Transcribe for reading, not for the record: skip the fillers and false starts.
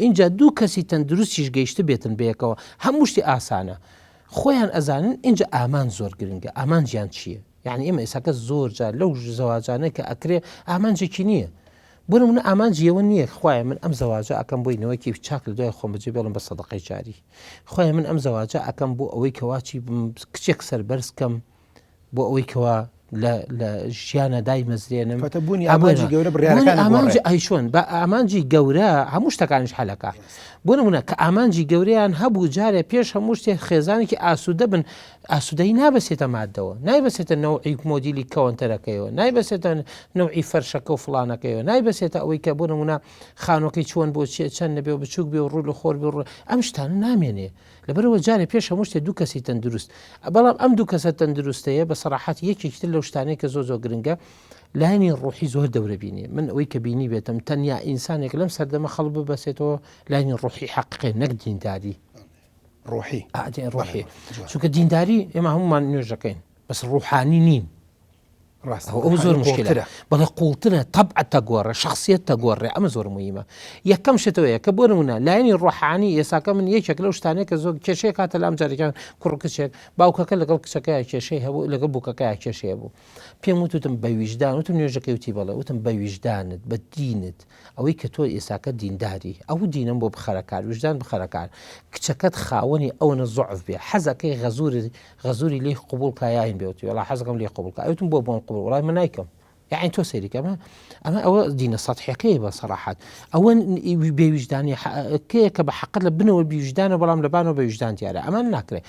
ئینجا دوو کەسی تەندروستیش گەیشتبێتن بەیەکەوە هەموو شتی ئاسانە خۆیان ئەزانن ئینجا ئامانج زۆر گرنگە ئامانجیان چییە یعنی ئێمە ئێساکە زۆر جار لەو زەواجانە کە ئەکرێ ئامانجێکی نییە بۆ نمونە ئامانجی ئەوە نییە خوایە من ئەم زەواجە ئەکەم بۆی نەوەکی چاک لە دوای خۆم بەجێ بێڵم بە سەدەقەی جاری خوایە من ئەم زەواجە ئەکەم بۆ ئەوەی کەواچی کچێک سەربەرز کەم بۆ ئەوەی کەوا لە لە ژیانە دایمەزرێنم کەواتە بوونی ئامانجی گەورە بڕیارەکان ئامانجی ئەی چۆن بە ئامانجی گەورە هەموو شتەکانیش حەلەکە بۆ نمونە کە ئامانجی گەورەیان هەبوو جارێ پێش هەموو شتێک خێزانێکی ئاسوودە بن ئاسوودەی نابەسێتە مادەوە نایبەسێتە نەوعی مۆدیلی کەوەنتەرەکەیەوە نایبەسێتە نەوعی فەرشەکە و فڵانەکەیەوە نایبەسێتە ئەوەی کە بۆ نمونە خانۆکەی چۆن بۆ چیە چەند نەبێ و بچووک بێ و ڕوو لە خۆر بێ و ئەم شتانە نامێنێ لەبەرئەوە جارێ پێش هەموو شتێ دوو کەسی تەندروست بەڵام ئەم دوو کەسە تەندروستەیە بە سەراحەت یەکێکی تر لەو شتانەی کە زۆر زۆر گرنگە لایەنی ڕۆحی زۆر دەورە بینێ من ئەوەی کە بینی بێتم تەنیا ئینسانێک لەم سەردەمە خەڵ ببەسێتەوە لایەنی ڕۆحی حەقیقی نەک دینداری ڕۆحی ڕۆحی چونکە دینداری ئێمە هەمومان نوێژەکەین بەس ڕوحانی نین ڕاستە ئەو زۆر مشکلە بەڵێ قوڵترە تەبعە تەگۆڕە شخصیت تەگۆڕێ ئەمە زۆر مهمە یەکەم شتەوەیە کە بۆ نمونە لایەنی ڕۆحانی ئێساکە من یەکێک لەو شتانەیە کە زۆر کێشەیە کاتە لام جارێکان کوڕ کچێک باوکەکە لەگەڵ کچەکە کێشەی هەبوو لەگەڵ بووکەکە کێشەیە بوو پێم وتوتم بە ویژدان وتم نوێژەکەی وتی بەڵێ وتم بە ویژدانت بە دینت ئەوەی کە تۆ ئێساکە دینداری ئەو دینم بۆ بخەرەکار ویژدان بخەرەکار کچەکەت خاوەنی ئەوەنە زۆعف بێ حەزەکەی غەزوری غەزوری لێی قبوڵ کا یاین بێ وتی وەڵا حەزەکەم لێی قبوڵ کا وتم بۆ بۆم قبوڵ وەڵای من نایکەم یعنی تۆ سەیری کە ئەمە ئەمە ئەوە دینە سەتحەکەی بە سەراحەت ئەوە بێویژدانی کەیە کە بە حەقت لە بنەوە بیویژدانە بەڵام لە بانەوە بە ویژدان دیارە ئەمان ناکرێت.